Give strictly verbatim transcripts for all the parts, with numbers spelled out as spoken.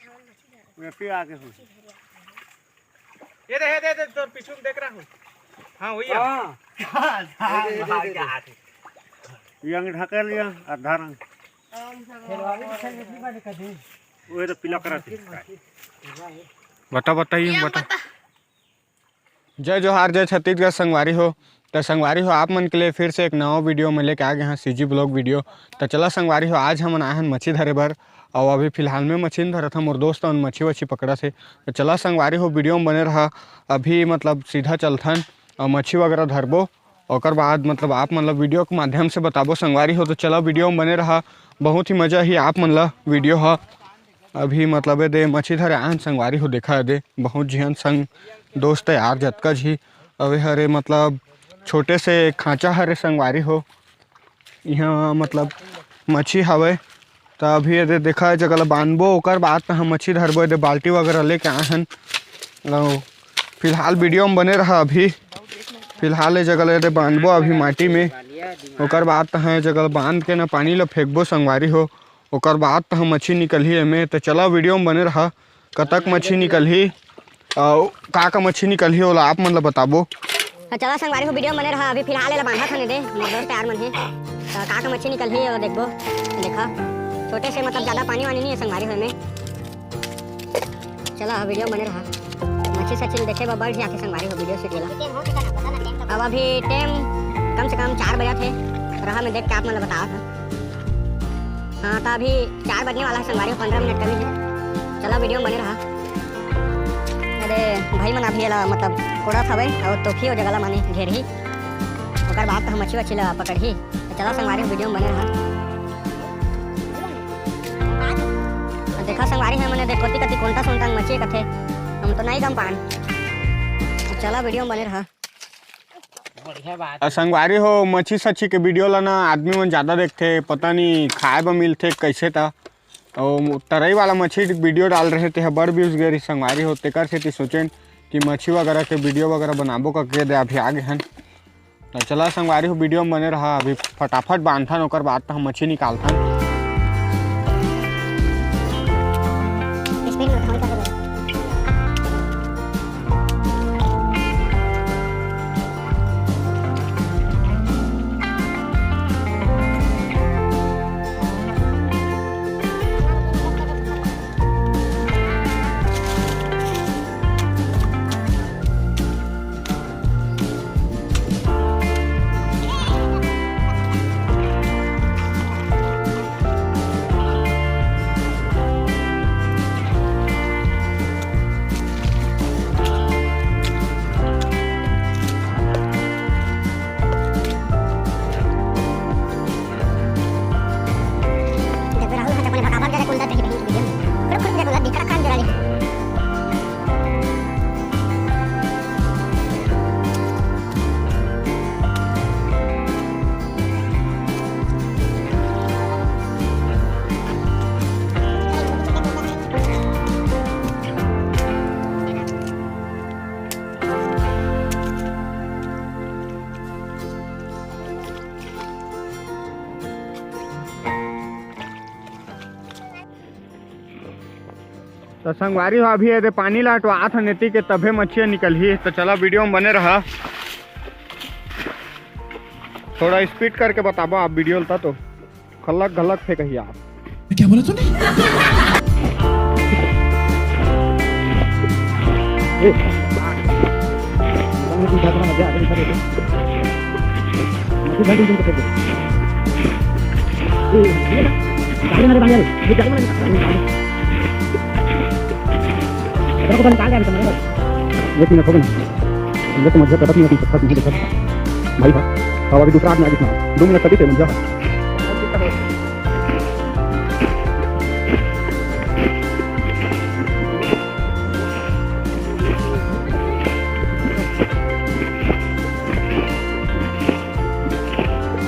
ये फिर आगे हो। ये दे, ये दे, दे, तोर पीछू में देख रहा हूँ। हाँ, वही है। हाँ। ये दे, ये दे, ये दे। ये अंग ढका लिया, आधा रंग। वो तो पीला करा थे। बता, बताइए, बता। जय जोहार, जय छत्तीसगढ़ संगवारी हो। त संगवारी हो, आप मन के लिए फिर से एक नवा वीडियो में लेके आ गए हैं, सीजी ब्लॉग वीडियो। त चला संगवारी हो, आज हमन आए हन मछली धरे बर, अउ अभी फिलहाल में मछली नइ धरत हन, मोर दोस्त मन मछली वछली पकड़त हे। त चला संगवारी हो, वीडियो में बने रहा। अभी मतलब सीधा चलथन अउ मछली वगैरह धरबो, ओकर बाद मतलब आप मन ल वीडियो के माध्यम से बताबो संगवारी हो। त चला वीडियो में बने रहा, बहुत ही मजा ही आप मन ल वीडियो ह। अभी मतलब ए दे मछली धरे आन संगवारी हो, देखा ए दे बहुत झिन संग दोस्त यार जतका झी अवे हरे, मतलब छोटे से खांचा हरे संगवारी हो। इहाँ मतलब मछली हवे, त अभी ए दे देखा ए जगह ल बांधबो, ओकर बाद त हम मछली धरबो। ए दे बाल्टी वगैरह लेके आए हन। अउ फिलहाल वीडियो में बने रहा। अभी फिलहाल ए जगह ल ए दे बांधबो अभी माटी में, ओकर बाद त हम ए जगह ल बांध के ना पानी ल फेंकबो संगवारी हो। ओकर बाद त हम मछली निकलही एमे। त चला वीडियो में बने रहा, कतक मछली निकलही अउ का का मछली निकलही ओला आप मन ल बताबो। त चला संगवारी हो, वीडियो में बने रहा। अभी फिलहाल एला बांधत हन ए दे मोर दोस्त यार मन हे, त का का मछली निकलही ओला देखबो। देखा छोटे से मतलब ज्यादा पानी वानी नहीं है संगवारी हो एमे। चला वीडियो में बने रहा, मछली सच्ची देखे बर बढ़ जाथे संगवारी हो वीडियो से गेला। अब अभी टाइम कम से कम चार बजे थे, रहा मैं देख के आप मन ल बता। हाँ, त अभी चार बजने वाला है संगवारी, पंद्रह मिनट कमी है। चला वीडियो में बने रहा। अरे भाई मन अभी एला मतलब कोड़त हवे अउ तोपही ओ जगह ला माने घेरही, ओकर बाद त हम मछली वछली ला पकड़ही। त चला संगवारी वीडियो में बने रहा। देखा संगवारी है मने देख कोती कती कोंटा सोंटा मछली कथे, हम तो नहीं गम पान। त चला वीडियो में बने रहा। बढ़िया बात। आ संगवारी हो, मच्छी सच्छी के वीडियो ला ना आदमी मन ज्यादा देखथे, पता नहीं खाए बर मिलथे कैसे त। अउ तरई वाला मच्छी वीडियो डाल रहे, तेहा बड़ views गे रही संगवारी हो, तेकर सेती सोचेन कि मच्छी वगैरह के वीडियो वगैरह बनाबो करके दे, अभी आ गे हन। त चला संगवारी हो, वीडियो में बने रहा, अभी फटाफट बांधथन, ओकर बाद त हम मच्छी निकालथन। त संगवारी हो, अभी एदे पानी ला अटवात हन एती के, तभे मच्छी निकलही। त चला, वीडियो में बने रहा, थोड़ा स्पीड करके बताबो आप वीडियो ल, त तो खलक घलक फेंकही आप। क्या बोला तूने? एक मिनट हो गया ना, हम लोग तो मजा करत नहीं, अपन सब नहीं देखत भाई साहब। अब अभी दूसरा आदमी आ गया, दो मिनट कभी से मजा।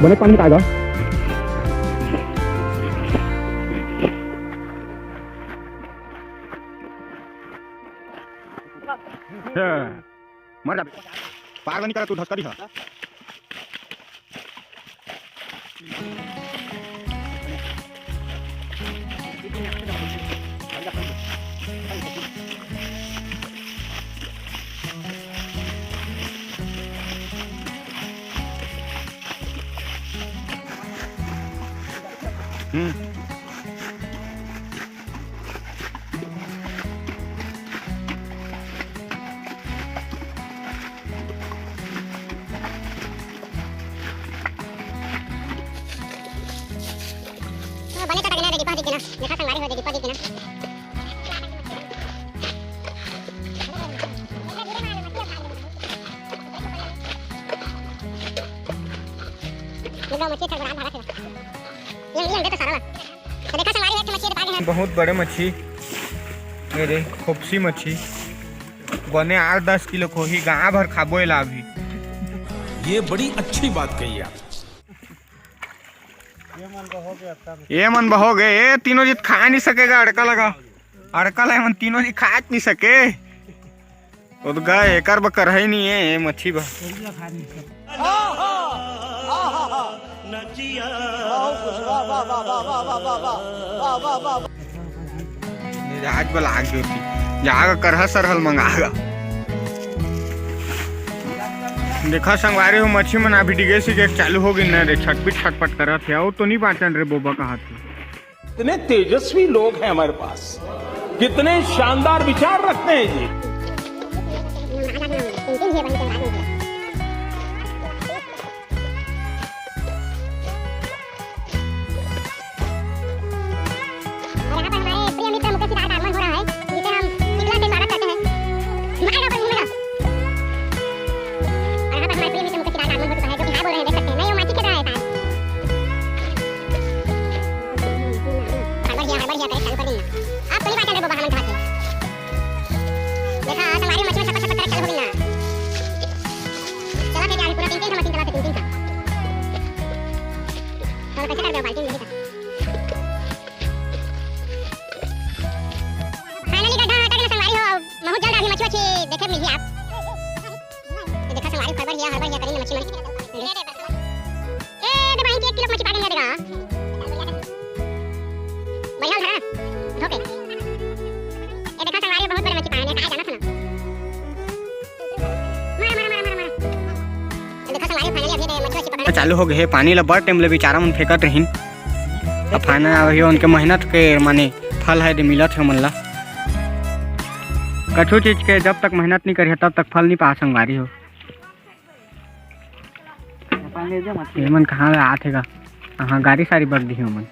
बने पानी में आएगा। मर जा। पागल नहीं करा तू, धसकरी है। हम्म। बने तो तगने रे, डिब्बा दिखे ना। देखा संगवारी हो, डिब्बा दिखे ना। ये लो, मछली थोड़ा भागत है। ये, ये दे तो सारा ला। तो देखा संगवारी, एक ठो मछली पागे हैं। बहुत बड़े मछली, ये दे, खोपसी मछली, बने आठ दस किलो के होही, गाँव भर खाबो एला अभी। ये बड़ी अच्छी बात कही आप। ये मन बहो गए, ए तीनों जी खा नहीं सकेगा, अड़का लगा, अड़का लगा, मन तीनों जी खा नहीं सके। ओ तो गए, एकर बर करही नहीं है, ये मच्छी बा। मिजाज बला के होती, जागा करहा सरहल मंगागा। देखा संगवारी हो, मच्छी मन अभी डिगे से चालू हो गई ना रे, छटपट छटपट करत है। और तो नहीं बाँचन रे बोबा, कहा थे। इतने तेजस्वी लोग हैं हमारे पास, कितने शानदार विचार रखते हैं जी। और यहाँ पर हमारे प्रिय मित्र मुकेश जी का आगमन हो रहा है, जिसे हम चिल्ला से स्वागत करते हैं। मारेगा पर घूमेगा। और यहाँ पर हमारे प्रिय मित्र मुकेश जी का आगमन हो चुका है, जो कि हाय बोल रहे हैं, देख सकते हैं। नहीं, वो माटी खेल रहा है शायद। हड़बड़ गया, हड़बड़ गया, करे चालू कर देना। आप तो नहीं बात कर रहे, बाबा, हम बात है। देखा, संगवारी मछली छपक छपक करे चालू हो गई ना। चला थे, आज पूरा तीन तीन ठो मशीन चला थे, तीन तीन ठो। चलो, कैसे कर दो, बाल्टी में देखा। Finally गड्ढा हटा के ना संगवारी हो, बहुत जल्द अभी मछली वछली देखे मिली आप। ये देखा संगवारी, हड़बड़ हिया, हड़बड़ हिया करी ना मछली मन। ए, दे भाई, एक किलो मछली पा गई, देगा। बढ़िया धरा ना, धोके। ये देखा संगवारी, बहुत बड़े मछली पा गई, कहाँ जाना था ना। मारा, मारा, मारा, मारा, मारा। ये देखा संगवारी, finally अभी ये मछली वछली पकड़ा। चालू हो गए हे, पानी ला बड़ time ले बेचारा मन फेंकत रहिन। अब final अभी उनके मेहनत के माने फल है, दे मिलत है मन ला। कछु चीज के जब तक मेहनत नहीं करिए, तब तक फल नहीं पा संगवारी हो। ये मन कहाँ ले आत हे गा? हाँ, गाड़ी सारी बग दी मन।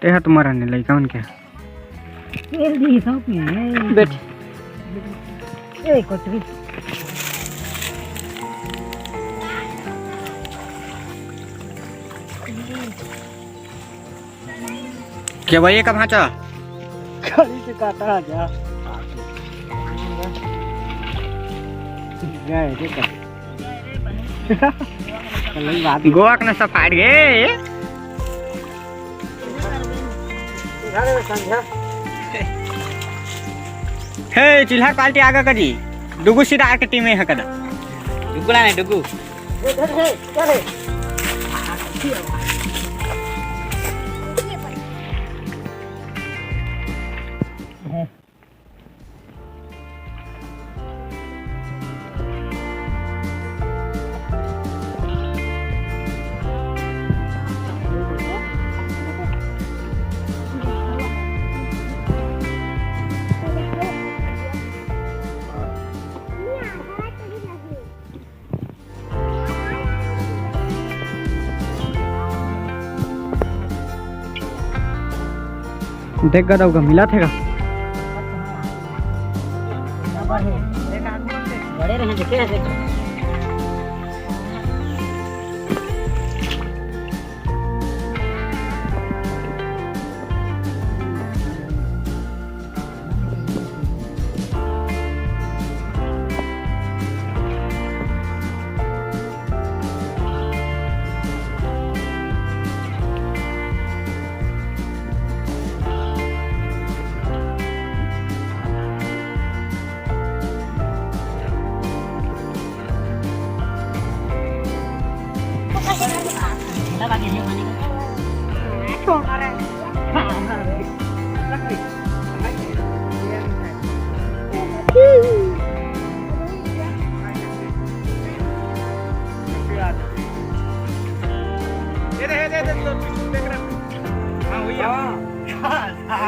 ते हा तुम्हारा ने लइका मन के। तेल दी सब में। बैठ। ए, कचरी। के भाई, ये का भांचा? गाड़ी से काटा आ जा। गए, देखा। चलो, बात गोवा के नशा फाट गए। हे, चिल्हर पार्टी आगा करी। डुगु सीधा आके टीम है कदा। डुगु लाने, डुगु। देख गा, दऊ गा, मिलत हे गा। बड़े रहे, देखे हे, देखे।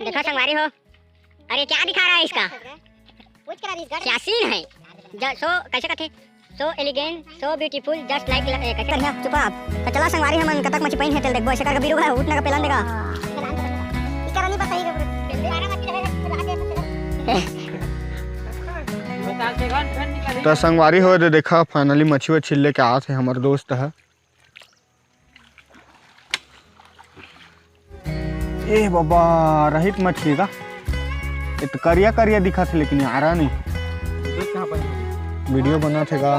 देखा संगवारी हो, अरे क्या दिखा रहा है इसका, क्या सीन है? So, कैसे कहते, so elegant, so beautiful, just like, कैसे? चुप आप। तो चला संगवारी, हमन कतक मछी पाइन हे तेला देखबो। ऐसे करके बीरू भाई उठना का पेलन देगा। तो संगवारी हो दे, देखा finally मछी वछी लेके आत हे हमर दोस्त ह। ए बाबा, रहित मछली का? ये तो करिया करिया दिखत हे, लेकिन यारा नहीं। वीडियो बनात हे का?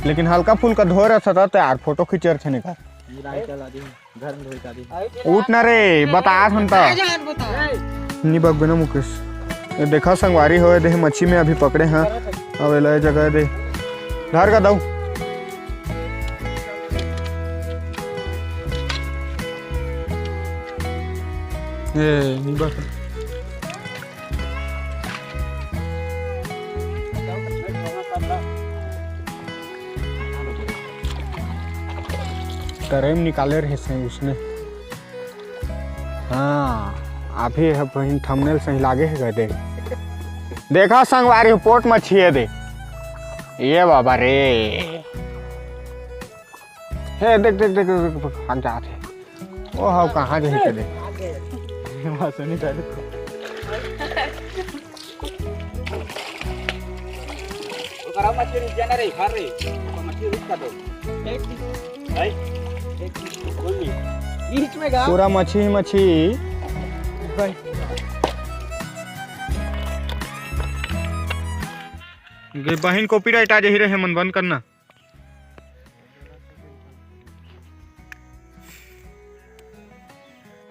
लेकिन हल्का फुल्का धोए रहता त यार, फोटो खींचे रहते नहीं का? उठ ना रे, बतात हन त। नी बकबे ना मुकेश। ये देखा संगवारी हो, ये देह मच्छी में अभी पकड़े हैं। अब एला ये जगह दे। धर का दऊ। ए, नी बक। तरे में निकाले रहे से उसने। हाँ, अभी ह बहिन thumbnail सही लागे हे का? देख, देखा संगवारी हो, पोट मछी हे दे। ये बाबा रे, हे देख, देख, देख, देख, देख, भाग जात हे। ओ हाव, कहाँ जाही के दे। ओकरा मछली रुक जाना रे, हर रे। ओकर मछली रुक का दो। भाई, एक बोल ली। बीच में गा। पूरा मछी ही मछी। भाई। गे बहिन copyright आ जाही रे, मन बंद करना।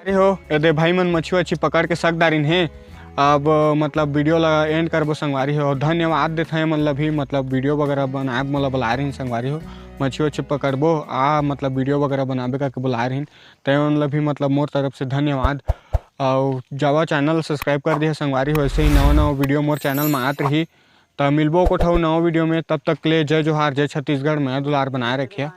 अरे हो, ये दे भाई मन मछुआ छी पकड़ के सक डारिन हे। अब मतलब वीडियो ला end करबो संगवारी हो। धन्यवाद देथन ये मन ला भी, मतलब वीडियो वगैरह बनाए मोला बुलाए रहिन संगवारी हो। मछुआ छी पकड़बो आ मतलब वीडियो वगैरह बनाबे करके बुलाए रहिन। ते मन ला भी मतलब मोर तरफ से धन्यवाद। अउ जावा channel subscribe कर दिया संगवारी हो। ऐसे ही नवा नवा वीडियो मोर channel में आत रही। त मिलबो कोठा नवा वीडियो में, तब तक के लिए जय जोहार, जय छत्तीसगढ़, मया दुलार बनाए रखिया।